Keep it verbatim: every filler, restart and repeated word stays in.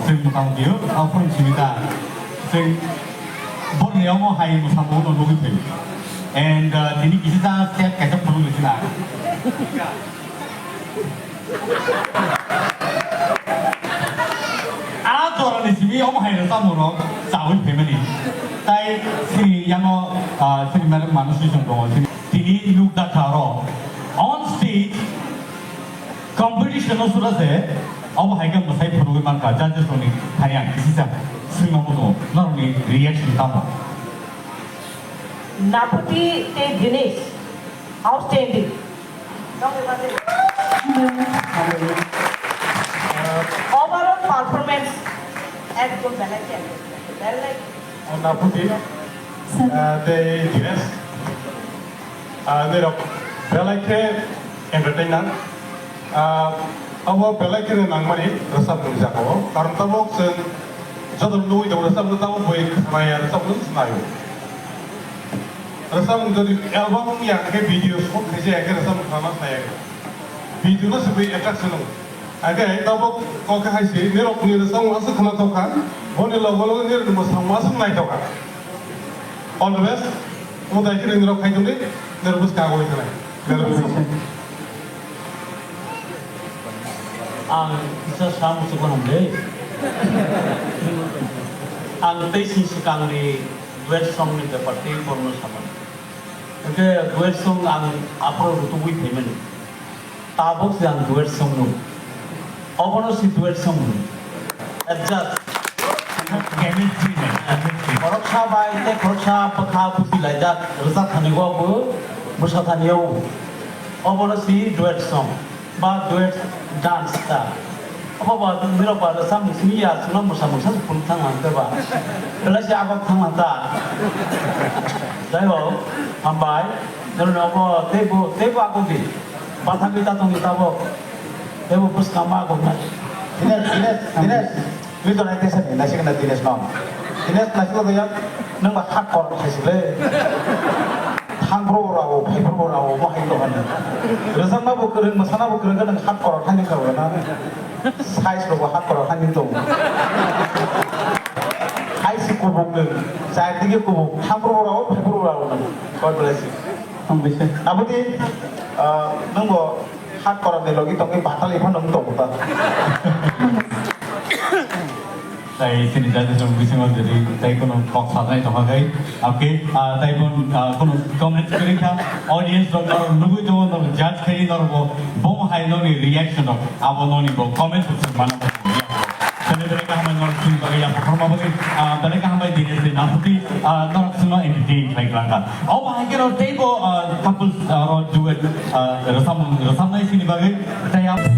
Chwng mwtang diyo, a phone simi ta. Chwng borni omo hai mwsamung no nugwi phaio. And, uh, tini kisa ta step kaisa phunuk ni sina. A jora ni simi omo hai rwchapmung rok chawi phaimani. Tai sini yango, uh, sini madam Manush Singh tongo. Sini tini nuk da kha ro. On stage, competition no sura se, omo hai khe mwsai phunugwi mankha, judges rokni thani ang kisisa swima muno, norokni reaction tamo? Naputi tei Dinesh, outstanding. Overall performance ekdom belai khe, belai. Naputi, ah, tei Dinesh. Ah, nirok belai khe entertainer. Ah, abo belai khe nangmani rwchapmung jagao. Karon tabuk chwng joto nugwi tongo rwchapmung tabuk bui khnaya rwchapmung chwnaio. Rwchapmung jodi album ya khe video shoot khaisa ya khe rwchapmung khna saya khe. Video no se bui attraction o. Age tabuk kok hai se nirok ni rwchapmung aswk khna tokha. Boni logo logo nirok ni mwsamung aswk nai tokha. All the best. Omo dai khe nirok khai tongdi, nirok bwskang oi thanai. Nirok bwskang. Ang kisa sa muchukgo hamle. Ang tei sini swkangni duet songni bepar tei borno samani. Hwnkhe duet song ang aphuru rutugwi phaimani. Tabuk se ang duet song no. Obono si duet song no. Adjust. Chemistry man, chemistry. Khoroksa bai tei khoroksa bwkha busi laijak, rwchap thani o bo, bwsa thani o. Obono si duet song ba duet dance ta. Obo ba nirok ba rwchapni simi ya, chwngno mwsa mwsa se phunuk thang ang khe ba. Belai se agok thang ang ta. Jai ho, hambai. Nirok no obo teibo, teibo agok di. Bathang kita tong kita bo. Teibo bwskang ma agok na. Dinesh, Dinesh, Dinesh. Twi to nai tesa ni, naisik na Dinesh no. Dinesh naisik to ya, nang ba hak kor khai sile. Thang bro bro abo, phai bro bro abo, mo hai to han. Rwchapna bo kwrwng, mwsana bo kwrwng, nang hak kor khai ni kha na. Size rok bo hak kor khai ni to. Hai si kubuk nang, chai dige kubuk, thang bro bro abo, phai bro bro abo nang. God bless you. Hambai se. Aboni, ah, nang bo Hak korom ni logi tongwi batal iphano wng tongo ta. Tai sini jati song bisingo jadi tai kono kok sanai tongkha kai. Oke, ah, tai pon, ah, kono comment kwrwi kha. Audience rok norok nugwi tongo, norok judge khai norok bo, bo hai noni reaction rok abo noni bo comment section mana. Belai belai kaham bai norok chini bagwi yapha khorma bagwi, ah, belai kaham bai Dinesh de Naputi, ah, norok chwngno entertain khlai kwlangkha. Obo hai khe norok teibo, ah, couples, ah, ro duet, ah, rwchapmung rwchapnai chini bagwi tei abo